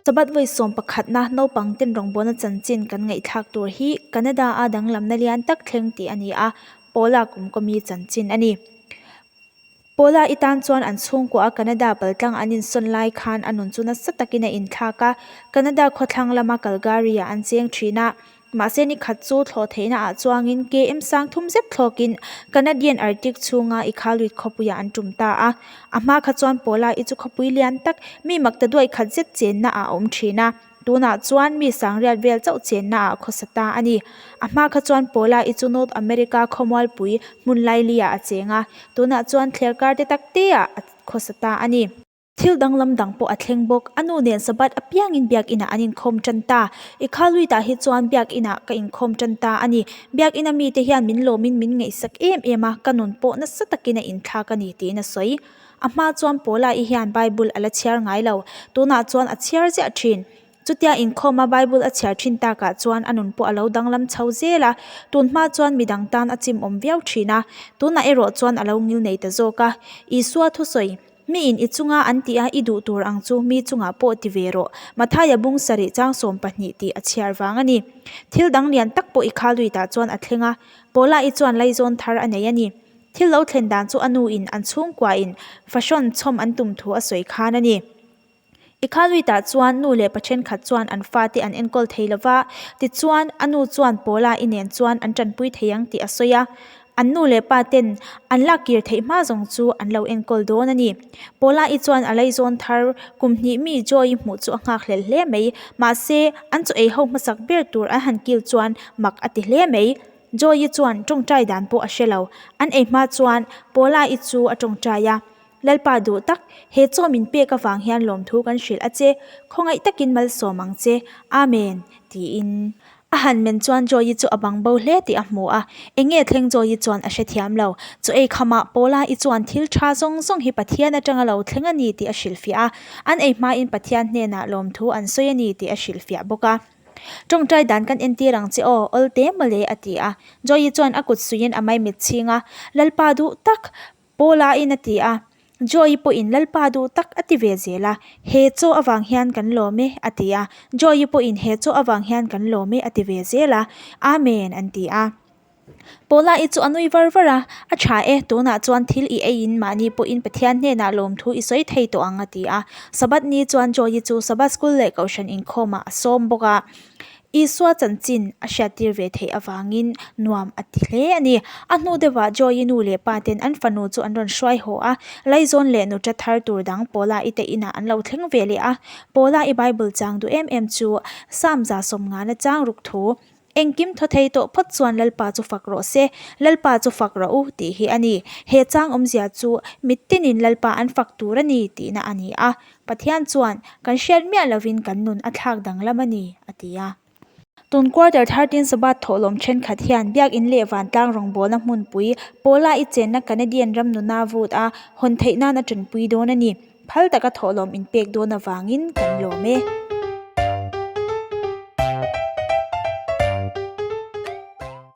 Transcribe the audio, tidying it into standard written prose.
Sabbath vawi sawm pakhatna naupang ten rawngbawlna chanchin kan ngaihthlak tur hi Canada a danglamna lian tak thleng tih a ni a, Paula kumkawmi chanchin a ni. Paula i tan chuan an chhungkua a Canada paltlang an insawn lai khan a nun chu nasa takin a inthlak a, Canada khawthlang lama Calgary ah an cheng thin a. Mahse ni khat chu thlawh theihna ah chuangin KM sang thum zet thlawkin Canadian Arctic chhunga Iqaluit khawpuiah an tum ta a. A hma kha chuan Paula i chu khawpui lian tak, mi mak ta duai khat zet chenna ah a awm thin a. Tunah chuan mi sangriat vel chauh chenna ah khawsa ta a ni. A hma kha chuan Paula i chu North America khawmualpui hmun laili ah a cheng a, tunah chuan thlerkar te tak te ah a khawsa ta a ni. Thil danglam dang pawh a thleng bawk. A nu nen Sabbath apiangin biakinah an inkhawm tan ta. I Khaluitah hi chuan biakinah ka inkhawm tan ta a ni. Biakina mite hian min lawmin min ngaihsak em em a, ka nun pawh nasa takin a inthlak a ni tiin a sawi. A hma chuan Paula-i hian Bible a la chhiar ngai lo. Tunah chuan a chhiar ziah thin. Chutia inkhawma Bible a chhiar thin takah chuan a nun pawh a lo danglam chho zel a, tun hma chuan midang tan a chimawm viau thin a, tunah erawh chuan a lo ngil nei ta zawk a. Isua thusawi, Miin i chunga an tih a i duh tur ang chu mi chungah pawh ti ve rawh, Mathaia bung sarih chang sawm pahnih tih a chhiar vang a ni. Thil dang lian tak pawh i khaluitah chuan a thleng a, Paula-i chuan laizawn thar a nei a ni. Thil lo thlen dan chu a nuin an chhungkuain fahrawn chhawm an tum thu a sawi khan a ni. I Khaluitah chuan nu leh pa thenkhat chuan an fate an enkawl thei lo va, tichuan a nu chuan Paula i nen chuan an tanpui thei ang tih a sawi a. An nu leh pa ten an lak kir theih hma zawng chu an lo enkawl dawn a ni. Paula i chuan a laizawn thar kum hnih mi Joy i hmuh chu a nghakhlel hle mai. Mahse, an chaw ei ho hmasak ber tur an han kil chuan mak a ti hle mai. Joy i chuan tawngtai dan pawh a hre lo. An ei hma chuan Paula i chu a tawngtai a. Lalpa duh tak, he chaw min pek avang hian lawmthu kan hrilh a che, khawngaih takin malsawm ang che, Amen, tiin. A han men chuan Joy-i chu a bang bo hle tih a hmu a, eng nge thleng Joy-i chuan a hrethiam lo. Chaw ei khamah Paula-i chuan thil tha zawng zawng hi Pathian atanga lo thleng a ni tih a hrilhfiah a, an ei hmain Pathian hnenah lawmthu an sawi a ni tih a hrilhfiah bawk a. Tawngtai dan kan entir ang che aw, awl te mawle, a ti a. Joy-i chuan a kut suiin a maimit chhing a, Lalpa duh tak, Paula-in a ti a, Joy-i pawhin Lalpa duh tak a ti ve zel a, He chaw avang hian kan lawm e, a ti a, Joy-i pawhin He chaw avang hian kan lawm e, a ti ve zel a, Amen, an ti a. Paula-i chu a nui var var a, A tha e, tunah chuan thil i eiin mahni pawhin Pathian hnenah lawmthu i sawi thei tawh ang, a ti a. Sabbath ni chuan Joy-i chu Sabbath School leh Kohhran inkhawmah a sawm bawk a. Isua chanchin a hriattir ve theih avangin nuam a ti hle a ni. A hnu deuhah Joy-i nu leh pa ten an fanu chu an rawn hruai haw a, Laizawn leh nuṭa thar tur dang Paula-i te inah an lo thleng ve leh a. Paula-i Bible chang duh em em chu Psalm za sawm ngana chang ruk thu, Engkim thaw thei tawh phawt chuan Lalpa chu fak rawh se, Lalpa chu fak rawh u tih hi a ni. He chang awmzia chu mitinin Lalpa an fak tur a ni tihna a ni a. Pathian chuan, Kan hriat miah lovin kan nun a thlak danglam a ni, a ti a. Tun quarter 13 Sabbath thawhlawm thenkhat hian Biakin leh Vantlang rawngbawlna hmunpui Paula i chenna Canadian ram nuna vut a hawn theih nan a tanpui dawn a ni. Phal taka thawhlawm inpek dawn avangin kan lawm e.